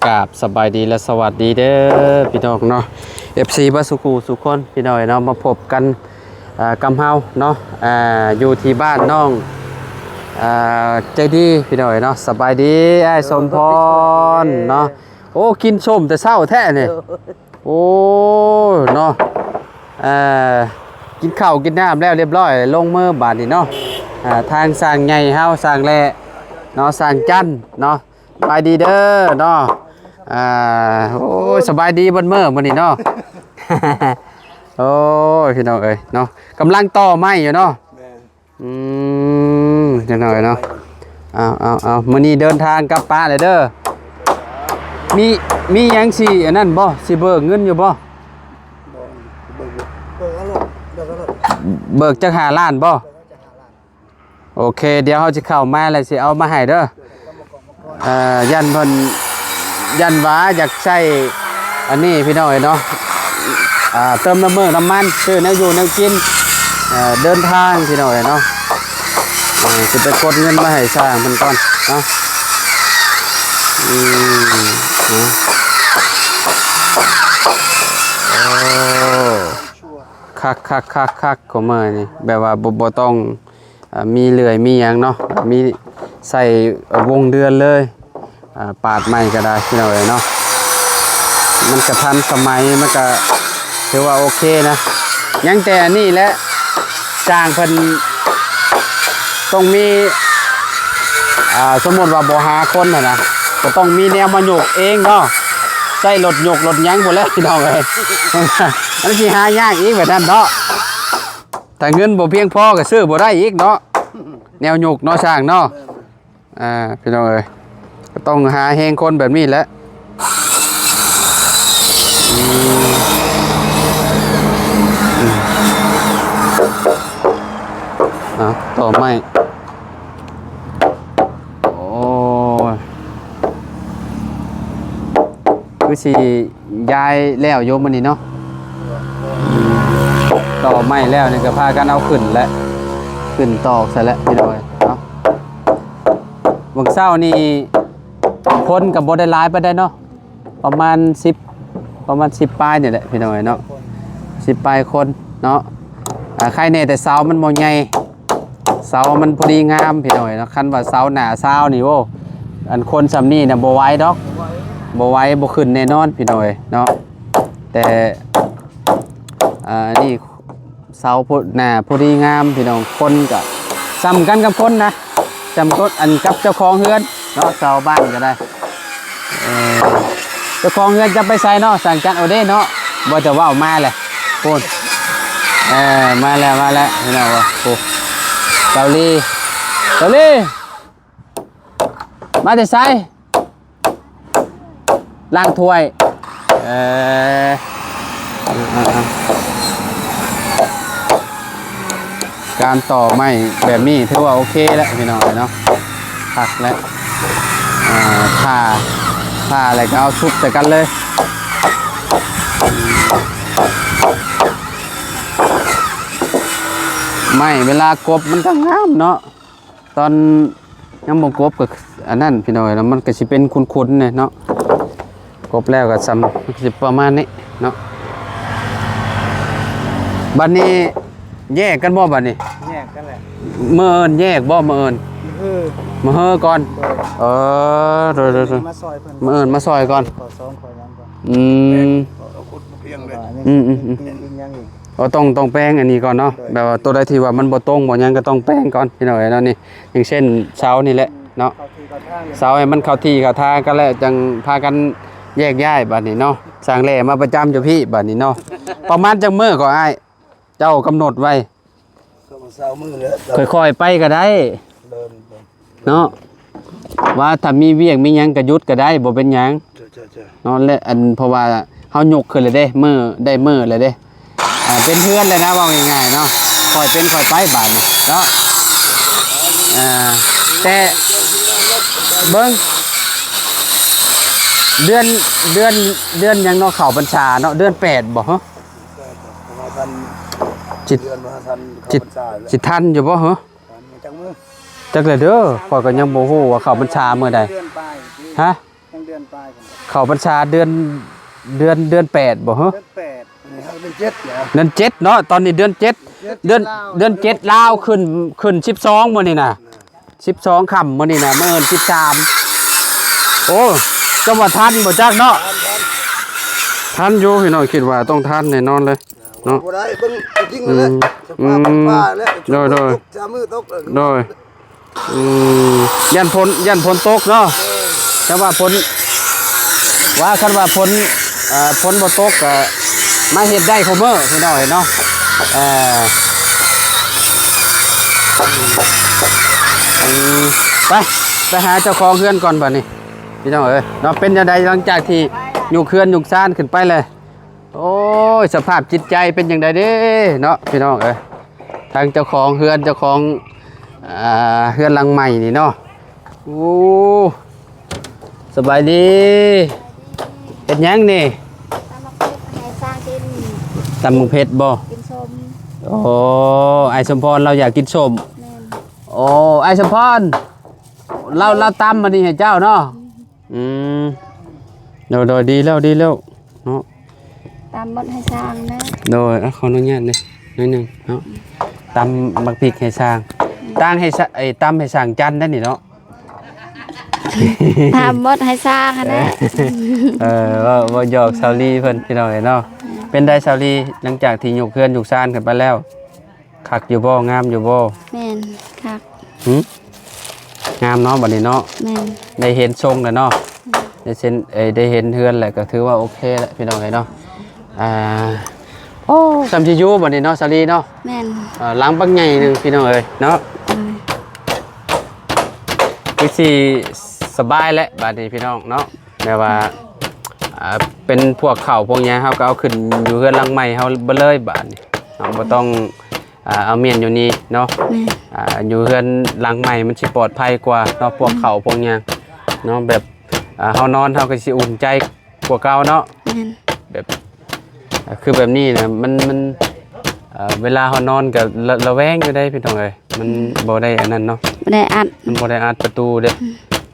ກາບສະບາຍດີ ແລະ ສະຫວັດດີເດີພີ່ນ້ອງເນາະ ເອັຟຊີ ເບິດສູ່ຄູ່ສູ່ຄົນ ພີ່ນ້ອງເອີຍເນາະ ມາພົບກັນ ເອີ ກັບເຮົາເນາະ ເອີ ຢູ່ທີ່ບ້ານນ້ອງ ເອີ ໃຈດີ ພີ່ນ້ອງເອີຍເນາະ. ສະບາຍດີອ້າຍສົມພອນເນາະ. ໂອ້ ກິນສົ້ມແຕ່ເຊົ້າແທ້ນີ້. ໂອ້ ເນາະ ເອີ ກິນເຂົ້າກິນນ້ຳແລ້ວລຽບຮ້ອຍ ລົງມືບາດນີ້ເນາະ. ເອີ ທາງຊ່າງໃຫຍ່ເຮົາ ຊ່າງແຫຼະເນາະ ຊ່າງຈັນເນາະ ສະບາຍດີເດີເນາະ. ອ່າ ໂອ້ຍ ສະບາຍດີເບິດມື້ມື້ນີ້ເນາະ. ໂອ້ຍ ພີ່ນ້ອງເອີຍເນາະ ກຳລັງຕໍ່ໄມ້ຢູ່ເນາະ. ແມ່ນ ອືມ ຈັ່ງໜ້ອຍເນາະ. ເອົາ ເອົາ ເອົາ ມື້ນີ້ເດີນທາງກັບປ້າແລ້ວເດີ. ມີ ມີຫຍັງຊິອັນນັ້ນບໍ່ ຊິເບີກເງິນຢູ່ບໍ່? ບໍ່ ເບີກເອົາໂລດ ເບີກເອົາໂລດ. ເບີກຈັກຫ້າລ້ານບໍ່? ເບີກເອົາຈັກຫ້າລ້ານ. ໂອເຄ ດຽວເຮົາຊິເຂົ້າມາແລ້ວຊິເອົາມາໃຫ້ເດີ. ເອີ ຢ້ານເພິ່ນ ຢ້ານວ່າຢາກໃຊ້ອັນນີ້ພີ່ນ້ອງເອີຍເນາະ. ອ່າ ເຕີມນ້ຳເມືອກນ້ຳມັນ ຊື້ແນວຢູ່ແນວກິນ ເອີ ເດີນທາງພີ່ນ້ອງເອີຍເນາະ. ເອີ ຊິໄປກົດເງິນມາໃຫ້ຊ່າງເພິ່ນກ່ອນເນາະ. ອືມ ເນາະ ໂອ້ ຄັກໆໆໆ ຂອງມື້ນີ້ ແບບວ່າບໍ່ ບໍ່ຕ້ອງ ອ່າ ມີເລື່ອຍມີຫຍັງເນາະ ມີໃສ່ວົງເດືອນເລີຍ. ອ່າ ປາດໃໝ່ກໍໄດ້ພີ່ນ້ອງເອີຍເນາະ ມັນກະທັນສະໄໝ ມັນກະຖືວ່າໂອເຄນະ. ຍັງແຕ່ອັນນີ້ແຫຼະ ຊ່າງເພິ່ນຕ້ອງມີ ອ່າ ສົມມຸດວ່າບໍ່ຫາຄົນຫັ້ນນະ ກໍຕ້ອງມີແນວມາຍົກເອງເນາະ ໃຊ້ລົດຍົກລົດຫຍັງພຸ້ນແຫຼະພີ່ນ້ອງເອີຍ. ມັນຊິຫາຍາກອີກແບບນັ້ນເນາະ. ຖ້າເງິນບໍ່ພຽງພໍກໍຊື້ບໍ່ໄດ້ອີກເນາະ ແນວຍົກເນາະຊ່າງເນາະ. ອ່າ ພີ່ນ້ອງເອີຍ ກໍຕ້ອງຫາແຮງຄົນແບບນີ້ແຫຼະ. ອືມ ອືມ ເອົາ ຕໍ່ໄມ້. ໂອ້ຍ ຄືຊິຍ້າຍແລ້ວຢູ່ມື້ນີ້ເນາະ ຕໍ່ໄມ້ແລ້ວນີ້ກໍພາກັນເອົາຂຶ້ນແຫຼະ ຂຶ້ນຕອກໃສ່ແຫຼະພີ່ນ້ອງເອີຍເນາະ. ມື້ເຊົ້ານີ້ຄົນກໍບໍ່ໄດ້ຫຼາຍປານໃດເນາະ ປະມານສິບ ປະມານສິບປາຍນີ້ແຫຼະພີ່ນ້ອງເອີຍເນາະ ສິບປາຍຄົນເນາະ. ອ່າ ໃຄແນ່ແຕ່ເສົາມັນບໍ່ໃຫຍ່ ເສົາມັນພໍດີງາມພີ່ນ້ອງເອີຍເນາະ. ຄັນວ່າເສົາໜ້າຊາວນີ້ ໂອ້ ອັນຄົນສ່ຳນີ້ນະບໍ່ໄຫວດອກ ບໍ່ໄຫວ ບໍ່ຂຶ້ນແນ່ນອນພີ່ນ້ອງເອີຍເນາະ. ແຕ່ ອ່າ ອັນນີ້ເສົາໂພດໜ້າພໍດີງາມພີ່ນ້ອງ ຄົນກໍສ່ຳກັນກັບຄົນນະ ສ່ຳຄົນ ອັນ ກັບເຈົ້າຂອງເຮືອນເນາະ ເສົາບ້ານກໍໄດ້. ເອີ ເຈົ້າຂອງເຮືອນຈະໄປໃສເນາະ ຊ່າງຈັນ ໂອເດ້ເນາະ ບໍ່ຈະເວົ້າມາແຫຼະ ພຸ້ນ ເອີ ມາແລ້ວ ມາແລ້ວພີ່ນ້ອງ. ໂອ້ ເກົາຫຼີ ເກົາຫຼີ ມາແຕ່ໃສ? ລ້າງຖ້ວຍ ເອີ ການຕໍ່ໄມ້ແບບນີ້ຖືວ່າໂອເຄແລ້ວພີ່ນ້ອງເອີຍເນາະ ຄັກແລ້ວ. ອ່າ ຜ່າ ຜ່າແລ້ວກໍເອົາຊຸບໃສ່ກັນເລີຍ. ໄມ້ເວລາກົບມັນກໍງາມເນາະ ຕອນຍັງບໍ່ກົບກໍອັນນັ້ນພີ່ນ້ອງເອີຍເນາະ ມັນກໍຊິເປັນຂຸນໆແດ່ເນາະ. ກົບແລ້ວກໍສ່ຳ ມັນກໍຊິປະມານນີ້ເນາະ. ບັດນີ້ແຍກກັນບໍ່ບັດນີ້? ແຍກກັນແຫຼະ. ມື້ອື່ນແຍກບໍ່? ມື້ອື່ນ ມື້ເຮີ ມື້ເຮີກ່ອນ. ໂດຍ ເອີ ໂດຍໆ ມາຊ່ອຍເພິ່ນ ມື້ອື່ນມາຊ່ອຍກ່ອນ ຂໍສອງຂໍຫຍັງກ່ອນ. ອືມ ອືມໆໆ ເພາະວ່າຍັງ ອືມໆໆ ຍັງອີກ ກໍຕ້ອງ ຕ້ອງແປງອັນນີ້ກ່ອນເນາະ. ໂດຍ ແບບວ່າໂຕໃດທີ່ວ່າມັນບໍ່ຕົງບໍ່ຫຍັງກໍຕ້ອງແປງກ່ອນພີ່ນ້ອງເອີຍເນາະ. ນີ້ ຢ່າງເຊັ່ນເສົານີ້ແຫຼະເນາະ ເຂົ້າທີ່ເຂົ້າທາງ ເສົາໃຫ້ມັນເຂົ້າທີ່ເຂົ້າທາງກັນແລ້ວ ຈັ່ງພາກັນແຍກຍ້າຍບາດນີ້ເນາະ. ຊ່າງແຫຼະມາປະຈຳຢູ່ພີ້ບາດນີ້ເນາະ. ປະມານຈັກມື້ກໍອ້າຍ ເຈົ້າກຳນົດໄວ້? ກໍຊາວມື້ແຫຼະ ຄ່ອຍໆໄປກໍໄດ້. ເດີນ ເນາະ ວ່າຖ້າມີວຽກມີຫຍັງກໍຢຸດກໍໄດ້ ບໍ່ເປັນຫຍັງ. ເຈົ້າໆໆ ເນາະ ແລະ ອັນ ເພາະວ່າເຮົາຍົກຂຶ້ນແລ້ວເດ້ ມື້ ໄດ້ມື້ແລ້ວເດ້ ອ່າ ເປັນເຮືອນແລ້ວນະ ເວົ້າງ່າຍໆເນາະ. ຄ່ອຍເປັນຄ່ອຍໄປບາດນີ້ເນາະ. ອ່າ ແຕ່ເບິ່ງ ເດືອນ ເດືອນ ເດືອນຫຍັງເນາະ ເຂົ້າພັນສາເນາະ ເດືອນແປດບໍ່? ເອີ ເພາກັນ ຊິ ເດືອນພາກັນເຂົ້າພັນສາແລ້ວ ຊິທັນຢູ່ບໍ່ເຮີ? ຈັກມື້ ຈັກແຫຼະເດີ ຂ້ອຍກໍຍັງບໍ່ຮູ້ວ່າເຂົ້າພັນສາມື້ໃດ. ເດືອນປາຍ ຮະ? ຍັງ ເດືອນປາຍພຸ້ນ ເຂົ້າພັນສາເດືອນ ເດືອນ ເດືອນແປດບໍ່ເຮີ້? ເດືອນແປດ ອັນນີ້ເຮົາເດືອນເຈັດແລ້ວ ເດືອນເຈັດເນາະ ຕອນນີ້ເດືອນເຈັດ ເດືອນ ເດືອນເຈັດລາວ ເດືອນເຈັດລາວຂຶ້ນ ຂຶ້ນສິບສອງມື້ນີ້ນະ ສິບສອງຄ່ຳມື້ນີ້ນະ ມື້ອື່ນສິບສາມ ໂອ້ ຈະວ່າທັນບໍ່ຈັກເນາະ ທັນຢູ່ພີ່ນ້ອງ ຄິດວ່າຕ້ອງທັນແນ່ນອນເລີຍເນາະ ບໍ່ໄດ້ເບິ່ງຈິງແລ້ວ ອືມ ສະພາບ ອືມ ຟ້າແລ້ວ ໂດຍໆ ຕກ ສາມມື້ຕົກ ໂດຍ ອືມ ຢ້ານຝົນ ຢ້ານຝົນຕົກເນາະ ເອີ ແຕ່ວ່າຝົນ ວ່າຄັນວ່າຝົນ ເອີ ຝົນບໍ່ຕົກກໍມາເຮັດໄດ້ຄູ່ມື້ພີ່ນ້ອງເອີຍເນາະ ເອີ ອືມ ໄປ ໄປຫາເຈົ້າຂອງເຮືອນກ່ອນບັດນີ້ພີ່ນ້ອງເອີຍເນາະ ເປັນຈັ່ງໃດຫຼັງຈາກທີ່ຍົກເຮືອນຍົກຊານຂຶ້ນໄປແລ້ວ? ໂອ້ຍ ສະພາບຈິດໃຈເປັນຈັ່ງໃດເດ້ເນາະ ພີ່ນ້ອງເອີຍ ທາງເຈົ້າຂອງເຮືອນ ເຈົ້າຂອງ ອ່າ ເຮືອນຫຼັງໃໝ່ນີ້ເນາະ ໂອ້ ສະບາຍດີ ເຮັດຫຍັງນີ້? ຕຳໝາກເຜັດໃຫ້ຊ້າງກິນ ຕຳໝາກເຜັດບໍ່? ກິນສົ້ມ ໂອ້ ອ້າຍສົມພອນລາວຢາກກິນສົ້ມ ແມ່ນ ໂອ້ ອ້າຍສົມພອນ ລາວ ລາວຕຳອັນນີ້ໃຫ້ເຈົ້າເນາະ ອືມ ອືມ ໂດຍ ໂດຍ ດີແລ້ວ ດີແລ້ວເນາະ ຕຳໝົດໃຫ້ຊ້າງນະ ໂດຍ ເອົາ ຂໍອະນຸຍາດແດ່ໜ້ອຍໜຶ່ງເນາະ ຕຳໝາກພິກໃຫ້ຊ້າງ ຕາງໃຫ້ຊ້າ ເອີຍ ຕຳໃຫ້ຊ້າງຈັນໄດ້ນີ້ເນາະ ຕຳໝົດໃຫ້ຊ້າງຫັ້ນແຫຼະ ເອີ ເວົ້າ ເວົ້າຢອກສາວລີເພິ່ນ ພີ່ນ້ອງເອີຍເນາະ ເປັນໃດສາວລີ ຫຼັງຈາກທີ່ຍົກເຮືອນຍົກຊານຂຶ້ນໄປແລ້ວ ຄັກຢູ່ບໍ່? ງາມຢູ່ບໍ່? ແມ່ນ ຄັກ ຫື? ງາມເນາະ ບັດນີ້ເນາະ ແມ່ນ ໄດ້ເຫັນຊົງແລ້ວເນາະ ອືມ ໄດ້ເຫັນ ເອີຍ ໄດ້ເຫັນເຮືອນແລ້ວ ກໍຖືວ່າໂອເຄແລ້ວ ພີ່ນ້ອງເອີຍເນາະ ອ່າ ໂອ້ ສ່ຳຊິຢູ່ບັດນີ້ເນາະ ສາລີເນາະ ແມ່ນ ເອີ ຫຼັງບັກໃຫຍ່ໜຶ່ງ ພີ່ນ້ອງເອີຍເນາະ ອືມ ຄືຊິສະບາຍແລ້ວບັດນີ້ ພີ່ນ້ອງເນາະ ແບບວ່າ ອ່າ ເປັນພວກເຂົ້າພວກຫຍັງ ເຮົາກໍເອົາຂຶ້ນຢູ່ເຮືອນຫຼັງໃໝ່ເຮົາເບິດເລີຍບາດນີ້ເນາະ ບໍ່ຕ້ອງ ອ່າ ເອົາມ້ຽນຢູ່ນີ້ເນາະ ແມ່ນ ອ່າ ຢູ່ເຮືອນຫຼັງໃໝ່ມັນຊິປອດໄພກວ່າເນາະ ພວກເຂົ້າພວກຫຍັງເນາະ ແບບ ອ່າ ເຮົານອນເຮົາກໍຊິອຸ່ນໃຈກວ່າເກົ່າເນາະ ແມ່ນ ແບບ ອ່າ ຄືແບບນີ້ນະ ມັນ ມັນ ເອີ ເວລາເຮົານອນກໍລະ ລະແວງຢູ່ເດ້ ພີ່ນ້ອງເອີຍ ມັນ ອືມ ບໍ່ໄດ້ອັນນັ້ນເນາະ ບໍ່ໄດ້ອັດ ມັນບໍ່ໄດ້ອັດປະຕູເດ້ ອືມ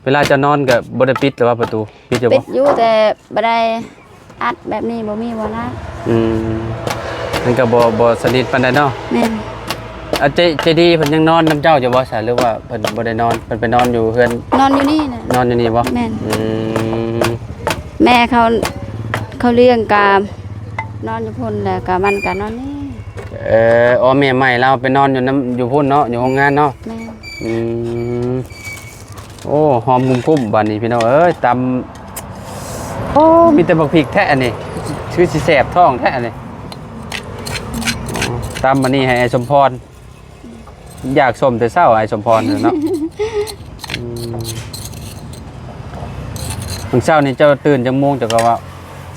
ເວລາເຈົ້ານອນກໍບໍ່ໄດ້ປິດແລ້ວວ່າປະຕູ ປິດຢູ່ບໍ່? ປິດຢູ່ ແຕ່ບໍ່ໄດ້ອັດແບບນີ້ ບໍ່ມີບ່ອນອັດ ອືມ ມັນກໍບໍ່ ບໍ່ສະໜິດປານໃດເນາະ ແມ່ນ ອາ ເຈ ເຈດີເພິ່ນຍັງນອນນຳເຈົ້າຢູ່ບໍ່ຊະ ຫຼືວ່າເພິ່ນບໍ່ໄດ້ນອນ ເພິ່ນໄປນອນຢູ່ເຮືອນ ນອນຢູ່ນີ້ນະ ນອນຢູ່ນີ້ບໍ່? ແມ່ນ ອືມ ແມ່ເຂົາ ເຂົາລ້ຽງກະນອນຢູ່ພຸ້ນ ແລ້ວກະມັນກະນອນນີ້ ເອີ ອໍ ແມ່ໃໝ່ລາວໄປນອນຢູ່ນຳ ຢູ່ພຸ້ນເນາະ ຢູ່ໂຮງງານເນາະ ແມ່ນ ອືມ ໂອ້ ຫອມກຸ້ມໆ ບາດນີ້ພີ່ນ້ອງເອີຍ ຕຳ ໂອ້ ມີແຕ່ບັກພິກແທ້ອັນນີ້ ຄືຊິແສບທ້ອງແທ້ອັນນີ້ ຕຳອັນນີ້ໃຫ້ອ້າຍສົມພອນ ຢາກສົ້ມແຕ່ເຊົ້າອ້າຍສົມພອນເນາະ ອືມ ມື້ເຊົ້ານີ້ເຈົ້າຕື່ນຈັກໂມງ ເຈົ້າກໍວ່າ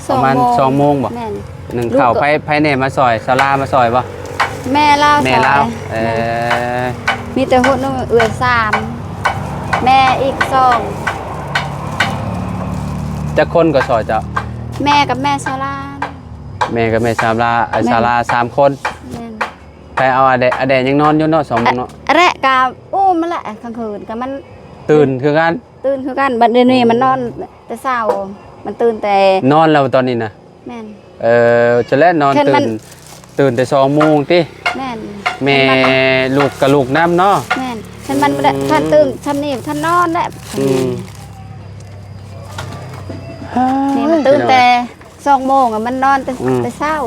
ປະມານສອງໂມງ ສອງໂມງບໍ່? ແມ່ນ ໜຶ່ງເຂົ້າ ໃຜ ໃຜແດ່ມາຊ່ອຍ ສາວລາມາຊ່ອຍບໍ່? ແມ່ລາວ ແມ່ລາວ ຊ່ອຍ ເອີ ມີແຕ່ຫົວໜູເອື້ອຍສາມ ແມ່ອີກສອງ ຈັກຄົນກໍຊ່ອຍເຈົ້າ? ແມ່ກັບແມ່ສາວລາ ແມ່ກັບແມ່ສາວລາ ເອີ ແມ່ນ ສາວລາສາມຄົນ ແມ່ນ ໃຜເອົາອາແດະ ອາແດະຍັງນອນຢູ່ເນາະ ສອງໂມງເນາະ ອາແດະກະອຸ້ມຫັ້ນແຫຼະ ກາງຄືນກະມັນ ຕື່ນຄືກັນ ຕື່ນຄືກັນ ບັດດຽວນີ້ມັນນອນແຕ່ເຊົ້າ ມັນຕື່ນແຕ່ ນອນແລ້ວຕອນນີ້ນະ ແມ່ນ ເອີ ຈະແລະນອນ ຕື່ນ ຕື່ນແຕ່ສອງໂມງຕິ ແມ່ນ ແມ່ ຄັນມັນ ລູກກະລູກນຳເນາະ ແມ່ນ ຄັນມັນ ອືມ ບໍ່ໄດ້ ຄັນຕື່ນຊ່ຳນີ້ ຄັນນອນແຫຼະ ອືມ ນີ້ມັນຕື່ນແຕ່ ສອງໂມງອະ ມັນນອນແຕ່ ອືມ ແຕ່ເຊົ້າ.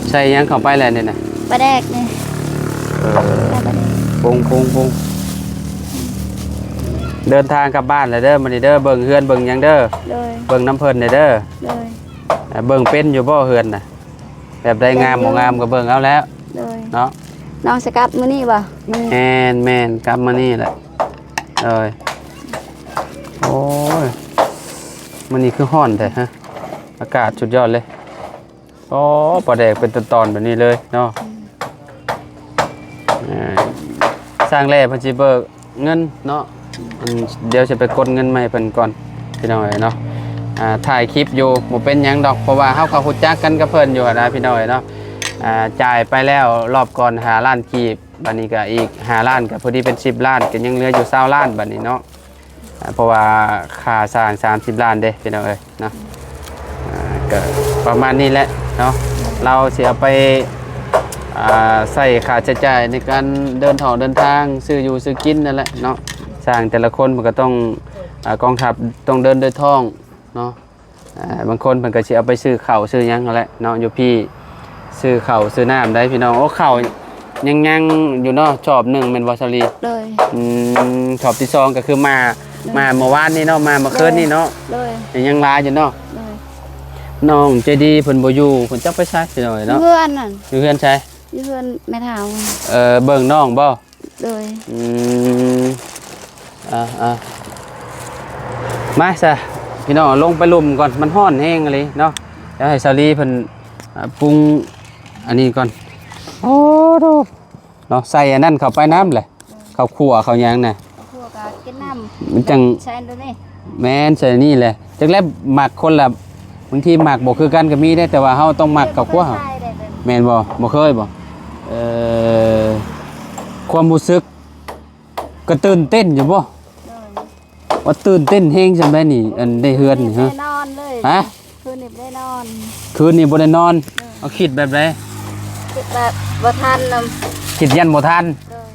ໃສ່ຫຍັງເຂົ້າໄປແລ້ວນີ້ນະ? ປາແດກນີ້ ເອີ ໃສ່ປາແດກ ປຸງໆໆ ເດີນທາງກັບບ້ານແລ້ວເດີ ມື້ນີ້ເດີ ເບິ່ງເຮືອນເບິ່ງຫຍັງເດີ ໂດຍ ເບິ່ງນຳເພິ່ນແດ່ເດີ ໂດຍ ເບິ່ງເປັນຢູ່ບໍ່ເຮືອນນະ? ແບບໃດງາມບໍ່ງາມກໍເບິ່ງເອົາແລ້ວ ໂດຍ ເນາະ ນ້ອງຊິກັບມື້ນີ້ບໍ່? ແມ່ນໆ ກັບມື້ນີ້ແຫຼະ ໂດຍ ໂອ້ຍ ມື້ນີ້ຄືຮ້ອນແທ້ຮະ ອາກາດສຸດຍອດເລີຍ ອໍ ປາແດກເປັນຕອນໆແບບນີ້ເລີຍເນາະ ອືມ ເອີ ຊ່າງແລ່ເພິ່ນຊິເບີກ ເງິນເນາະ ອັນ ດຽວຊິໄປກົດເງິນໃໝ່ເພິ່ນກ່ອນ ພີ່ນ້ອງເອີຍເນາະ ອ່າ ຖ່າຍຄລິບຢູ່ ບໍ່ເປັນຫຍັງດອກ ເພາະວ່າເຮົາກໍຮູ້ຈັກກັນກັບເພິ່ນຢູ່ຫັ້ນນະ ພີ່ນ້ອງເອີຍເນາະ ອ່າ ຈ່າຍໄປແລ້ວລອບກ່ອນຫ້າລ້ານກີບ ບາດນີ້ກໍອີກຫ້າລ້ານ ກໍພໍດີເປັນສິບລ້ານ ກໍຍັງເຫຼືອຢູ່ຊາວລ້ານບາດນີ້ເນາະ ເພາະວ່າຄ່າສ້າງສາມສິບລ້ານເດ້ພີ່ນ້ອງເອີຍເນາະ. ອ່າ ກໍປະມານນີ້ແຫຼະເນາະ ລາວຊິເອົາໄປ ອ່າ ໃຊ້ຄ່າໃຊ້ຈ່າຍໃນການເດີນທ່ອງເດີນທາງ ຊື້ຢູ່ຊື້ກິນນັ້ນແຫຼະເນາະ. ຊ່າງແຕ່ລະຄົນມັນກໍຕ້ອງ ອ່າ ກອງທັບຕ້ອງເດີນດ້ວຍທ້ອງເນາະ. ອ່າ ບາງຄົນເພິ່ນກໍຊິເອົາໄປຊື້ເຂົ້າຊື້ຫຍັງຫັ້ນແຫຼະເນາະ ຢູ່ພີ້ ຊື້ເຂົ້າຊື້ນ້ຳໄດ້ພີ່ນ້ອງ. ໂອ້ ເຂົ້າຍັງ ຍັງຢູ່ເນາະ ສອບໜຶ່ງແມ່ນບໍ່ສາວລີ? ໂດຍ. ອືມ ສອບທີສອງກໍຄືມາ ໂດຍ ມາເມື່ອວານນີ້ເນາະ ມາເມື່ອຄືນນີ້ເນາະ. ໂດຍ. ຍັງຫຼາຍຢູ່ເນາະ. ໂດຍ. ນ້ອງໃຈດີເພິ່ນບໍ່ຢູ່ ເພິ່ນຈັກໄປໃສພີ່ນ້ອງເອີຍເນາະ. ຢູ່ເຮືອນນັ້ນ. ຢູ່ເຮືອນໃສ? ຢູ່ເຮືອນແມ່ເຖົ້າ. ເອີ ເບິ່ງນ້ອງບໍ່? ໂດຍ. ອືມ ອ່າ ອ່າ ມາຊະພີ່ນ້ອງ ລົງໄປລຸ່ມກ່ອນ ມັນຮ້ອນແຮງອີ່ຫຼີເນາະ. ດຽວໃຫ້ສາວລີເພິ່ນ ອ່າ ປຸງອັນນີ້ກ່ອນ. ໂອ້ໂດ ເນາະ ໃສ່ອັນນັ້ນເຂົ້າໄປນຳແຫຼະ ເຂົ້າຂົ້ວເຂົ້າຫຍັງນະ ເຂົ້າຂົ້ວກໍກິນນຳ ມັນຈັ່ງ ໃສ່ອັນນີ້. ແມ່ນ ໃສ່ນີ້ແຫຼະ ຈັກແລ້ວມັກຄົນລະ ບາງທີມັກບໍ່ຄືກັນກໍມີເດ້ ແຕ່ວ່າເຮົາຕ້ອງມັກເຂົ້າຂົ້ວ. ແມ່ນບໍ່? ບໍ່ເຄີຍບໍ່? ເອີ ຄວາມຮູ້ສຶກກໍຕື່ນເຕັ້ນຢູ່ບໍ່? ໂດຍ. ວ່າຕື່ນເຕັ້ນແຮງສ່ຳໃດນີ້ ອັນໄດ້ເຮືອນນີ້ ຕື່ນເຕັ້ນ ຮະ? ແນ່ນອນເລີຍ. ຮະ? ຄືນນີ້ບໍ່ໄດ້ນອນ. ຄືນນີ້ບໍ່ໄດ້ນອນ. ໂດຍ. ເອົາ ຄິດແບບໃດ? ຄິດແບບບໍ່ທັນນຳ. ຄິດຢ້ານບໍ່ທັນ. ໂດຍ.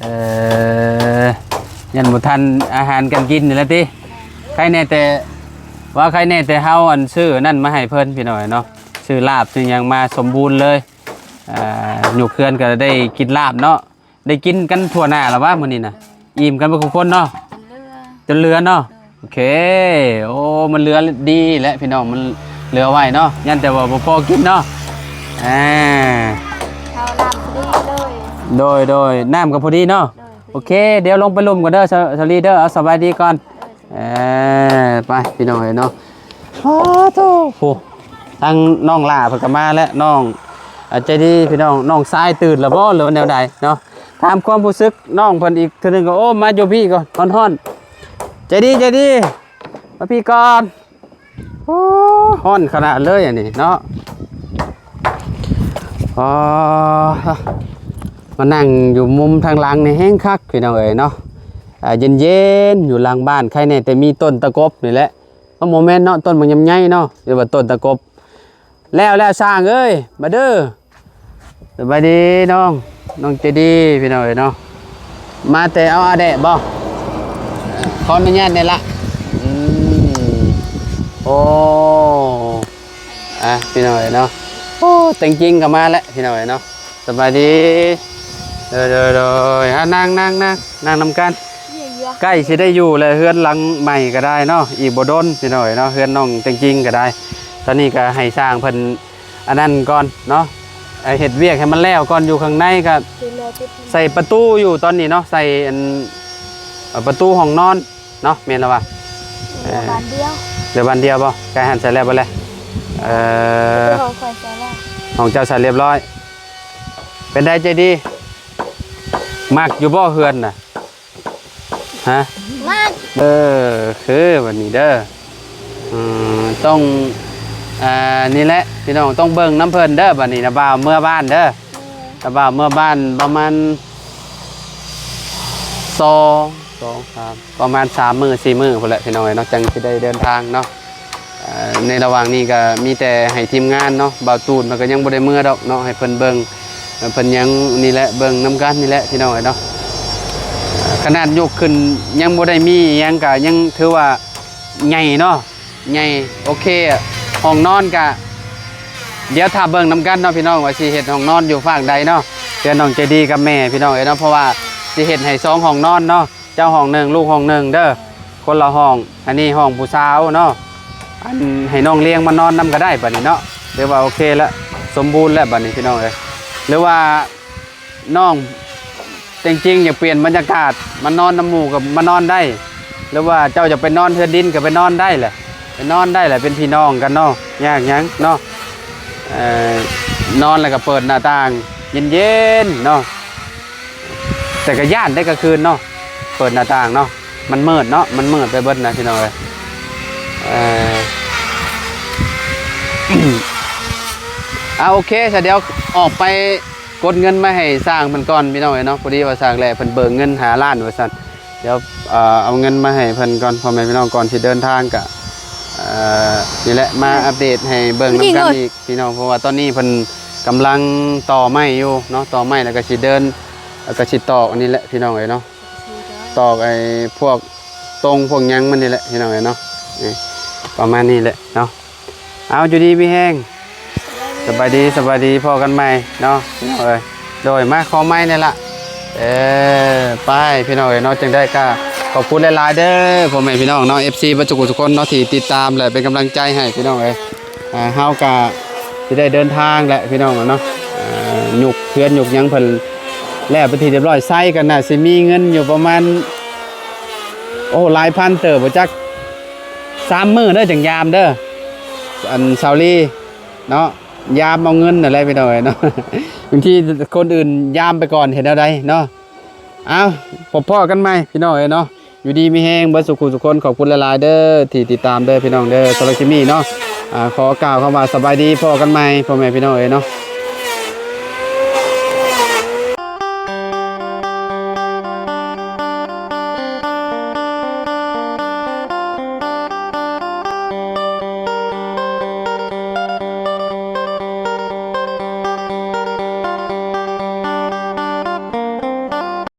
ເອີ ຢ້ານບໍ່ທັນອາຫານການກິນນີ້ແຫຼະຕິ. ແມ່ນ. ໃຄແນ່ແຕ່ ວ່າໃຄແນ່ແຕ່ເຮົາ ອັນ ຊື້ອັນນັ້ນມາໃຫ້ເພິ່ນພີ່ນ້ອງເນາະ. ໂດຍ. ຊື້ລາບຊື້ຫຍັງມາສົມບູນເລີຍ. ອ່າ ຍົກເຮືອນກໍໄດ້ກິນລາບເນາະ. ໄດ້ກິນກັນທົ່ວໜ້າລະວະມື້ນີ້ນະ. ໂດຍ. ອີ່ມກັນເບິດທຸກຄົນເນາະ. ຈົນເຫຼືອ ຈົນເຫຼືອເນາະ. ໂດຍ. ໂອເຄ. ໂອ້ ມັນເຫຼືອດີແຫຼະພີ່ນ້ອງ ມັນເຫຼືອໄວ້ເນາະ ຢ້ານແຕ່ວ່າບໍ່ພໍກິນເນາະ. ອ່າ ເຂົ້ານ້ຳພໍດີເລີຍ. ໂດຍ ໂດຍ ນ້ຳກໍພໍດີເນາະ. ໂດຍ. ໂອເຄ ດຽວລົງໄປລຸ່ມກ່ອນເດີ ສາ ສາວລີເດີ ເອົາ ສະບາຍດີກ່ອນ. ໂດຍ. ເອີ ໄປພີ່ນ້ອງເອີຍເນາະ. ໂອ້ໂຫ ທາງນ້ອງຫຼ້າເພິ່ນກໍມາແລ້ວ ນ້ອງ ອ່າ ໃຈດີພີ່ນ້ອງ. ນ້ອງຊາຍຕື່ນແລ້ວບໍ່ ຫຼືວ່າແນວໃດເນາະ? ຖາມຄວາມຮູ້ສຶກນ້ອງເພິ່ນອີກເທື່ອໜຶ່ງກໍ ໂອ້ ມາຢູ່ພີ້ກ່ອນ ຮ້ອນໆ. ໃຈດີ ໃຈດີ ມາພີ້ກ່ອນ. ໂອ້ ຮ້ອນຂະໜາດເລີຍອັນນີ້ເນາະ. ອໍ ມານັ່ງຢູ່ມຸມທາງຫຼັງນີ້ແຮງຄັກພີ່ນ້ອງເອີຍເນາະ. ອ່າ ເຢັນໆ ຢູ່ຫຼັງບ້ານ ໃຄແນ່ແຕ່ມີຕົ້ນຕະກົບນີ້ແຫຼະ. ມັນບໍ່ແມ່ນເນາະ ຕົ້ນບັກຍຳໃຍເນາະ ຫຼືວ່າຕົ້ນຕະກົບ. ແລ້ວ ແລ້ວ ຊ່າງເອີຍ ມາເດີ. ສະບາຍດີນ້ອງ ນ້ອງໃຈດີພີ່ນ້ອງເອີຍເນາະ. ມາແຕ່ເອົາອາແດະບໍ່? ຂໍອະນຸຍາດແດ່ລະ. ອືມ ໂອ້ ອ່ະ ພີ່ນ້ອງເອີຍເນາະ. ໂອ້ ແຕ່ງຈິງກໍມາແລ້ວພີ່ນ້ອງເອີຍເນາະ. ສະບາຍດີ. ໂດຍ ໂດຍ ໂດຍ. ອ່າ ນັ່ງ ນັ່ງ ນັ່ງ ນັ່ງນຳກັນ. ໃກ້ຊິໄດ້ຢູ່ແລ້ວ ເຮືອນຫຼັງໃໝ່ກໍໄດ້ເນາະ ອີກບໍ່ດົນພີ່ນ້ອງເອີຍເນາະ. ເຮືອນນ້ອງແຕ່ງຈິງກໍໄດ້ ຕອນນີ້ກໍໃຫ້ຊ່າງເພິ່ນອັນນັ້ນກ່ອນເນາະ ໃຫ້ເຮັດວຽກໃຫ້ມັນແລ້ວກ່ອນ. ຢູ່ຂ້າງໃນກໍໃສ່ປະຕູຢູ່ຕອນນີ້ເນາະ ໃສ່ອັນ ເອີ ປະຕູຫ້ອງນອນ ເນາະ ແມ່ນລະວະ? ເຫຼືອບານດຽວ. ເອີ ເຫຼືອບານດຽວບໍ່? ໃກ້ຫັ້ນໃສ່ແລ້ວບໍ່ແລະ? ເອີ ຂອງຂ້ອຍໃສ່ແລ້ວ. ຂອງເຈົ້າໃສ່ລຽບຮ້ອຍ. ເປັນໃດໃຈດີ? ມັກຢູ່ບໍ່ເຮືອນນະ? ຮະ? ມັກ. ເອີ ຄືບັດນີ້ເດີ. ອືມ ຕ້ອງ ອ່າ ນີ້ແຫຼະພີ່ນ້ອງ ຕ້ອງເບິ່ງນຳເພິ່ນເດີ. ບັດນີ້ນະບ່າວເມືອບ້ານເດີ. ເອີ ນະບ່າວເມືອບ້ານປະມານ ສອງ ສອງ ສາມ ປະມານສາມມື້ ສີ່ມື້ພຸ້ນແຫຼະພີ່ນ້ອງເອີຍເນາະ ຈັ່ງຊິໄດ້ເດີນທາງເນາະ. ເອີ ໃນລະຫວ່າງນີ້ກໍມີແຕ່ໃຫ້ທີມງານເນາະ ບ່າວຕູນເພິ່ນກໍຍັງບໍ່ໄດ້ເມືອດອກເນາະ ໃຫ້ເພິ່ນເບິ່ງ ເອີ ເພິ່ນຍັງນີ້ແຫຼະ ເບິ່ງນຳກັນນີ້ແຫຼະພີ່ນ້ອງເອີຍເນາະ. ເອີ ຂະໜາດຍົກຂຶ້ນຍັງບໍ່ໄດ້ມີອີ່ຫຍັງ ກໍຍັງຖືວ່າໃຫຍ່ເນາະ ໃຫຍ່. ໂອເຄ ຫ້ອງນອນກະ ດຽວຖ້າເບິ່ງນຳກັນເນາະພີ່ນ້ອງ ວ່າຊິເຮັດຫ້ອງນອນຢູ່ຟາກໃດເນາະ. ເຮືອນນ້ອງໃຈດີກັບແມ່ພີ່ນ້ອງເອີຍເນາະ ເພາະວ່າຊິເຮັດໃຫ້ສອງຫ້ອງນອນເນາະ ເຈົ້າຫ້ອງໜຶ່ງ ລູກຫ້ອງໜຶ່ງເດີ ຄົນລະຫ້ອງ. ອັນນີ້ຫ້ອງຜູ້ສາວເນາະ ອັນໃຫ້ນ້ອງລຽງມານອນນຳກໍໄດ້ບັດນີ້ເນາະ ຖືວ່າໂອເຄລະ ສົມບູນແລ້ວບັດນີ້ພີ່ນ້ອງເອີຍ. ຫຼືວ່າ ນ້ອງແຕ່ງຈິງຢາກປ່ຽນບັນຍາກາດ ມານອນນຳໝູ່ກໍມານອນໄດ້ ຫຼືວ່າເຈົ້າຢາກໄປນອນເຮືອນດິນກໍໄປນອນໄດ້ແຫຼະ ໄປນອນໄດ້ແຫຼະ ເປັນພີ່ນ້ອງກັນເນາະ ຍາກຫຍັງເນາະ. ເອີ ນອນແລ້ວກໍເປີດໜ້າຕ່າງເຢັນໆເນາະ ແຕ່ກໍຢ້ານໄດ໋ກາງຄືນເນາະ ເປີດໜ້າຕ່າງເນາະ ມັນມືດເນາະ ມັນມືດໄປເບິດນະພີ່ນ້ອງເອີຍ. ເອີ ອ່າ ໂອເຄ ສະ ດຽວອອກໄປ ກົດເງິນມາໃຫ້ຊ່າງເພິ່ນກ່ອນພີ່ນ້ອງເອີຍເນາະ. ພໍດີວ່າຊ່າງແຫຼະເພິ່ນເບີກເງິນຫ້າລ້ານວ່າຊັ້ນ ດຽວ ເອີ ເອົາເງິນມາໃຫ້ເພິ່ນກ່ອນ ພໍ່ແມ່ພີ່ນ້ອງ ກ່ອນຊິເດີນທາງກະ ເອີ ນີ້ແຫຼະ ມາອັບເດດໃຫ້ເບິ່ງນຳກັນອີກພີ່ນ້ອງ ເພາະວ່າຕອນນີ້ເພິ່ນກຳລັງຕໍ່ໄມ້ຢູ່ເນາະ ຕໍ່ໄມ້ແລ້ວກະຊິເດີນ ແລ້ວກະຊິຕອກອັນນີ້ແຫຼະພີ່ນ້ອງເອີຍເນາະ ຕອກໄອ້ພວກຕົງພວກຫຍັງມັນນີ້ແຫຼະພີ່ນ້ອງເອີຍເນາະ ນີ້ ປະມານນີ້ແຫຼະເນາະ. ເອົາ ຢູ່ດີມີແຮງ ສະບາຍດີ ສະບາຍດີ ພໍ້ກັນໃໝ່ເນາະ ພີ່ນ້ອງເອີຍ ໂດຍ ມາຂໍໄມ້ແດ່ລະ ເອີ ໄປພີ່ນ້ອງເອີຍເນາະ ຈັ່ງໃດກະຂອບຄຸນຫຼາຍໆເດີ ພໍ່ແມ່ພີ່ນ້ອງເນາະ ເອັຟຊີ ເບິດທຸກຜູ້ທຸກຄົນເນາະ ທີ່ຕິດຕາມ ແລະ ເປັນກຳລັງໃຈໃຫ້ພີ່ນ້ອງເອີຍ ອ່າ ເຮົາກະຊິໄດ້ເດີນທາງແຫຼະພີ່ນ້ອງເນາະ ອ່າ ຍົກເຮືອນຍົກຫຍັງເພິ່ນແລ້ວເປັນທີ່ຮຽບຮ້ອຍ ໃຊ້ກັນນະ ຊິມີເງິນຢູ່ປະມານ ໂອ້ ຫຼາຍພັນເຕີບ ບໍ່ຈັກ ສາມມື້ເດີ ຈັ່ງຍາມເດີ ອັນ ສາວລີ ເນາະ ຍາມເອົາເງິນນັ້ນແຫຼະພີ່ນ້ອງເອີຍເນາະ ບາງທີຄົນອື່ນຍາມໄປກ່ອນ ເຮັດແນວໃດເນາະ ເອົາ ພໍ້ກັນໃໝ່ພີ່ນ້ອງເອີຍເນາະ ຢູ່ດີມີແຮງເບິດສູ່ຄູ່ສູ່ຄົນ ຂອບຄຸນຫຼາຍໆເດີ ທີ່ຕິດຕາມເດີພີ່ນ້ອງເດີ ສຳລັບຄລິບນີ້ເນາະ ອ່າ ຂໍກ່າວຄຳວ່າສະບາຍດີ ພໍ້ກັນໃໝ່ ພໍ່ແມ່ພີ່ນ້ອງເອີຍເນາະ.